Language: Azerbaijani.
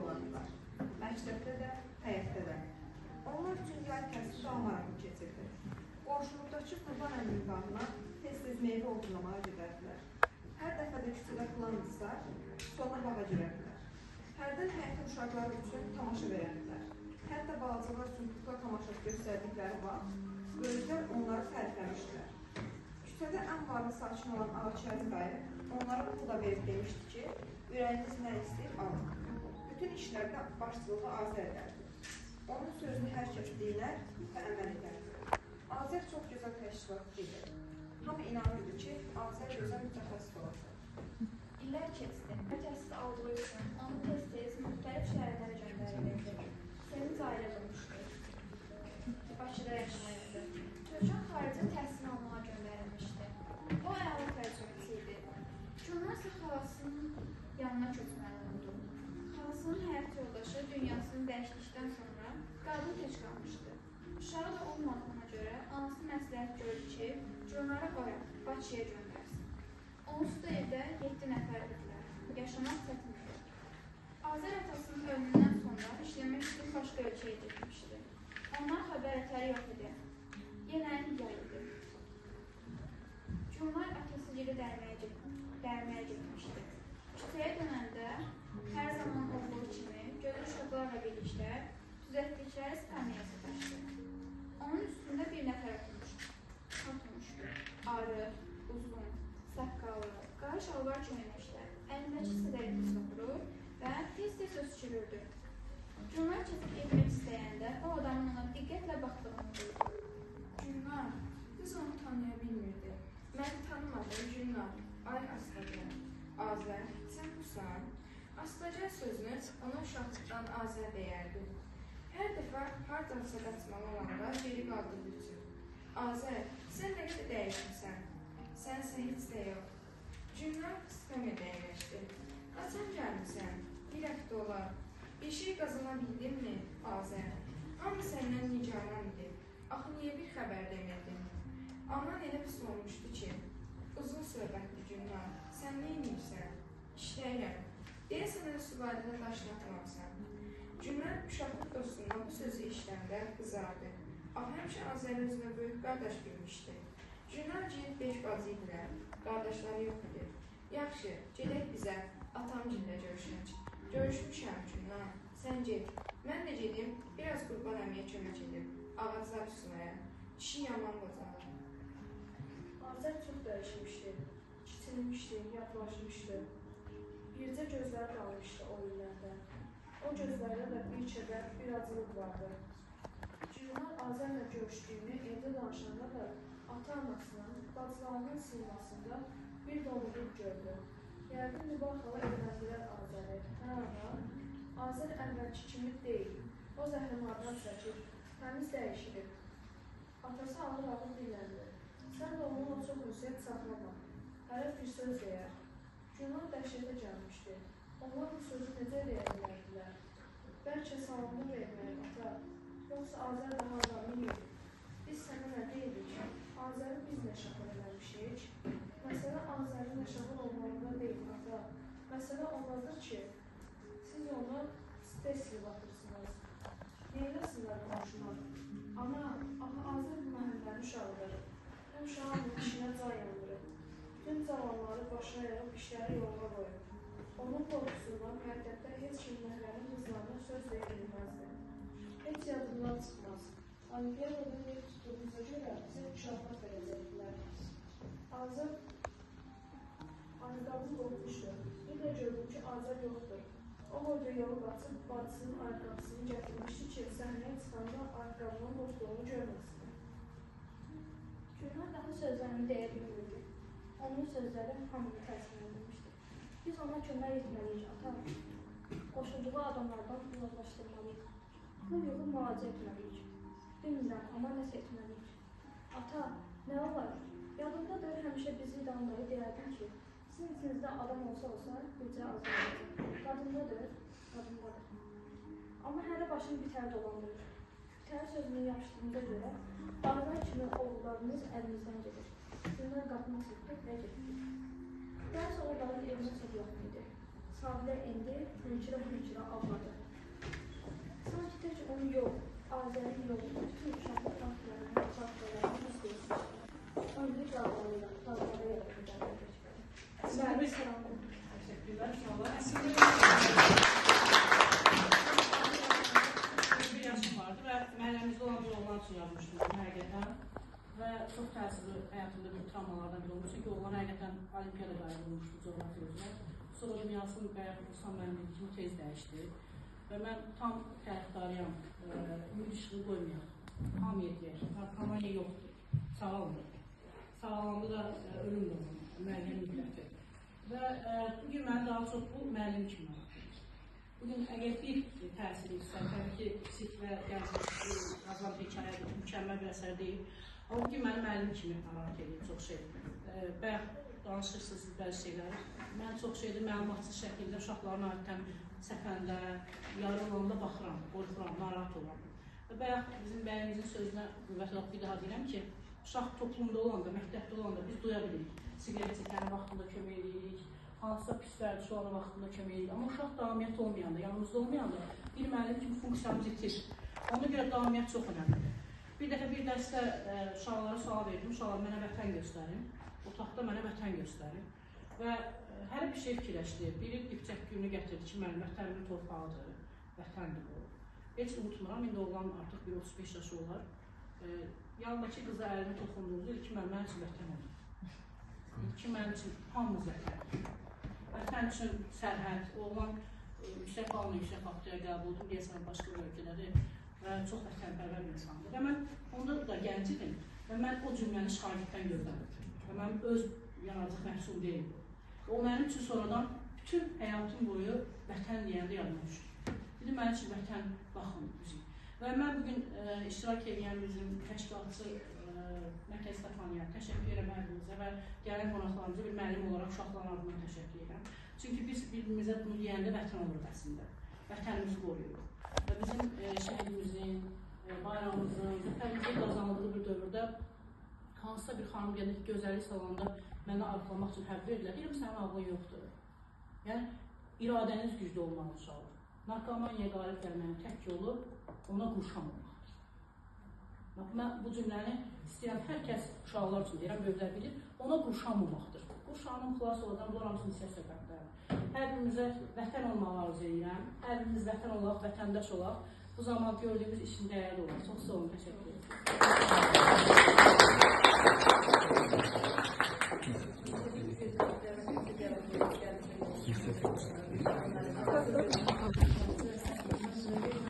olardılar. Məktəbdə də, həyətdə də. Onlar üçün yay fəsli daha maraqlı keçirdi. Qonşuluqdakı Qurban əminin bağına tez-tez meyvə oğurlamağa gedərdilər. Hər dəfə də küçədə filandısa, sonra bağa girərdilər. Hərdən həyətin uşaqları üçün tamaşa verərdilər. Hətta balacalar üçün kukla tamaşası göstərdikləri vaxt, böyüklər onları tərifləmişdilər. Küçədə ən varlı sakin olan Ağaçəli dayı onlara pul da verib demişdi ki, ürəyiniz nə istəyir alın. Bütün işlərdə başçılığı Azər edərdi. Onun sözünü hər kəs dinlər və əməl edərdi. Azər çox gözəl təşkilatçı idi. Hamı inanırdı ki, Azər gözəl mütəxəssis olacaq. İllər keçdi. Təhsil aldığı üçün onu tez-tez müxtəlif şəhərlərə göndərilirdi. Sevinç ailə qurmuşdu. Bakıda yaşayırdı. Türkan xaricə təhsil almağa göndərilmişdi. O əla tərcüməçi idi. Gülnar isə xalasının yanına köçməli oldu. Xalasının həyat yoldaşı dünyasını dəyişdikdən sonra qadın tək qalmışdı. Uşağı da olmadığına görə anası məsləhət gördü ki, Gülnarı ora, Bakıya göndərsin. Onsuz da evdə 7 nəfər idilər. Yaşamaq çətin idi. Azər atasının ölümündən sonra işləmək üçün başqa ölkəyə getmişdi. Ondan xəbər ətəri yox idi. Yenə yay idi. Gülnar atası geri dərməyə getmişdi. Küçəyə dönəndə hər zaman olduğu kimi gözü uşaqlarla birlikdə düzəltdikləri skamyaya sataşdı. Onun üstündə bir nəfər oturmuşdu. Arıq, uzun, saqqallı, qara şalvar köynəkdə, əlindəki siqaretini soxurur və tez-tez öskürürdü. Gülnar keçib getmək istəyəndə o adamın ona diqqətlə baxdığını duydu. Gülnar, qız onu tanıya bilmirdi. Məni tanımadın Gülnar, ay Astacan. Azər, sən busan. Astacan sözünü ona uşaqlıqdan Azər deyərdi. Hər dəfə hardansa qaçmalı olanda geri qaldığı üçün. Azər, sən nə qədər dəyişmisən? Sənsə heç də yox. Gülnar skamyada əyləşdi. Qaçan gəlmisən? Bir həftə olar. Bir şey qazana bildinmi, Azər? Hamı səndən nigaran idi. Axı niyə bir xəbər demirdin? Aman elə pis olmuşdu ki, uzun söhbətdir Gülnar. Sən nə edirsən? İşləyirəm. Deyəsən hələ süvaridə daşlatmamısan. Gülnar uşaqlıq dostundan bu sözü eşidəndə qızardı. Axı həmişə Azəri özünə böyük qardaş bilmişdi. Gülnar geyib 5 bacı idilər, qardaşları yox idi. Yaxşı, gedək bizə, atamgillə görüşək. Görüşmüşəm Gülnar, sən get. Mən də gedim, biraz Qurban əmiyə kömək edim. Ağaclar üstünə, kişi yaman qocalır. Azər çox dəyişmişdi, kiçilmişdi, yadlaşmışdı. Bircə gözləri qalmışdı o illərdə. O gözlərdə də bir kədər, bir acılıq vardı. Gülnar Azərlə görüşdüyünü evdə danışanda da ata-anasının, bacılarının simasında bir doluluq gördü. Yəqin Nübar xala evləndirər Azəri. Hə, ana, Azər əvvəlki kimi deyil. O zəhrimardan çəkir, təmiz dəyişilib. Atası ağır-ağır dilləndi. Sən də onunla çox ünsiyyət saxlama. Hərə bir söz deyər. Gülnar dəhşətə gəlmişdi. Onlar bu sözü necə deyə bilərdilər? Bəlkə salamını verməyim, ata. Yoxsa Azər daha adamı yeyib. Biz sənə nə deyirik? Azəri biz nə şaxır eləmişik? Məsələ Azərin nə şaxır olmağında deyil, ata. Məsələ ondadır ki, siz onu stres silib atırsınız. Neyləsinlər qonşular? Ana, axı Azər bu məhəllənin uşağıdır. Həmişə hamının işinə can yandırır. Bütün cavanları başına yığıb işləri yoluna qoyur. Onun qorxusundan məktəbdə heç kim məhəllənin qızlarına söz deyə bilməzdi. Heç yadımdan çıxmaz. Olimpiadada yer tutduğumuza görə bizə mükafat verəcəkdilər. Azər ayaqqabım qopmuşdu. Bir də gördüm ki, Azər yoxdur. O boyda yolu qaçıb bacısının ayaqqabısını gətirmişdi ki, səhnəyə çıxanda ayaqqabının qopduğunu görməsin. Gülnar daha sözlərini deyə bilmirdi. Onun sözləri hamını təsirləndirmişdi. Biz ona kömək etməliyik, ata. Qoşulduğu adamlardan uzaqlaşdırmalıyıq. Pul yığıb müalicə etməliyik. Bilmirəm, amma nəsə etməliyik. Ata, nə olar? Yadımdadır, həmişə bizi danlayı deyərdim ki, sizin içinizdə adam olsa bircə Azər olacaq. Qadındadır, qadındadır. Amma hərə başını bitər dolandırır. Bitər sözünü yapışdığımıza görə Azər kimi oğullarımız əlimizdən gedir. Gülnar qapını çırpdı və getdi. Dərs oğulların evinə çox yaxın idi. Sabilə indi hönkürə-hönkürə ağladı. Azərin yolu bütün uşaqlıq xatirələrini hiss etmişdi. Ömrü dalgalara Əslində biz təşəkkürlər uşaqlar. Əslində bir yaşım vardı və məhəlləmizdə olan bir oğlan üçün yazmışdım həqiqətən. Və çox təsirli həyatımda bir travmalardan biri olmuşdu ki, oğlan həqiqətən olimpiyada qalib olmuşdu coğrafiya üzrə. Sonra dünyasının bayaq Vüsal müəllim dediyi kimi tez dəyişdi. Və mən tam tərəfdarıyam, ümid işığı qoymayaq, hamıya deyək, narkomaniya yoxdur, sağalmır. Sağalanda da ölüm də olur, müəyyən müddəti. Və bugün məni daha çox bu müəllim kimi narahat edir. Bugün əgər bir təsir etsə, təbii ki, psik və gənc yazılan bir hekayədir, mükəmməl bir əsər deyil. Amma bugün məni müəllim kimi narahat edir çox şey. Bayaq danışırsınız siz bəzi şeyləri. Mən çox şeydə məlumatsız şəkildə uşaqların adətən səpəndə, yarı olanda baxıram, qorxuram, narahat oluram. Və bayaq bizim bəyimizin sözünə qüvvət olaraq bir daha deyirəm ki, uşaq toplumda olanda, məktəbdə olanda biz duya bilirik. Siqaret çəkəni vaxtında kömək edirik, hansısa pis vərdiş olana vaxtında kömək edirik. Amma uşaq davamiyyət olmayanda, yanımızda olmayanda bir müəllim kimi funksiyamız itir. Ona görə davamiyyət çox önəmlidir. Bir dəfə bir dərsdə uşaqlara sual verdim, uşaqlar mənə vətən göstərin, otaqda mənə vətən göstərin. Və hər bir şey fikirləşdi. Biri dipçək gününü gətirdi ki, mənim vətənimin torpağıdır, vətəndir bu. Heç unutmuram, indi oğlan artıq bir 35 yaşı olar. Yanındakı qıza əlini toxundurdu, dedi ki, mənim üçün vətən olur. Dedi ki, mənim üçün hamımız vətəndir. Vətən üçün sərhəd, oğlan yüksək balla yüksək faktaya qəbul oldum, deyəsən başqa bir ölkədədir və çox vətənpərvər bir insandır. Və mən onda da gənc idim və mən o cümləni şagirddən gözləmirdim. Və mənim öz yaradıcı məhsul deyil bu. O mənim üçün sonradan bütün həyatım boyu vətən deyəndə yadıma düşdü. Dedim, mənim üçün vətən baxın, müzik. Və mən bugün iştirak edən bizim təşkilatçı Mərkəz Kitabxanaya təşəkkür edirəm hər birinizə və gələn qonaqlarımıza bir müəllim olaraq uşaqların adından təşəkkür edirəm. Çünki biz bir-birimizə bunu deyəndə vətən oluruq əslində. Vətənimizi qoruyuruq. Və bizim şəhidimizin, bayrağımızın, zəfərimizin qazanıldığı bir dövrdə hansısa bir xanım deyəndə ki, gözəllik salonunda mənə arıqlamaq üçün həb verdilər. Deyirəm, sənin ağlın yoxdur. Yəni, iradəniz güclü olmalı uşaqlar. Narkomaniyaya qalib gəlmənin tək yolu ona qurşanmamaqdır. Bax, mən bu cümləni istəyirəm, hər kəs uşaqlar üçün deyirəm, böyüklər bilir, ona qurşanmamaqdır. Qurşanım xilas olacam, bunlar hamısını hissə söhbətlərdir. Hər birimizə vətən olmağı arzu edirəm. Hər birimiz vətən olaq, vətəndaş olaq. Bu zaman gördüyümüz işin dəyərli olar. Çox sağ olun, təşəkkür edirəm.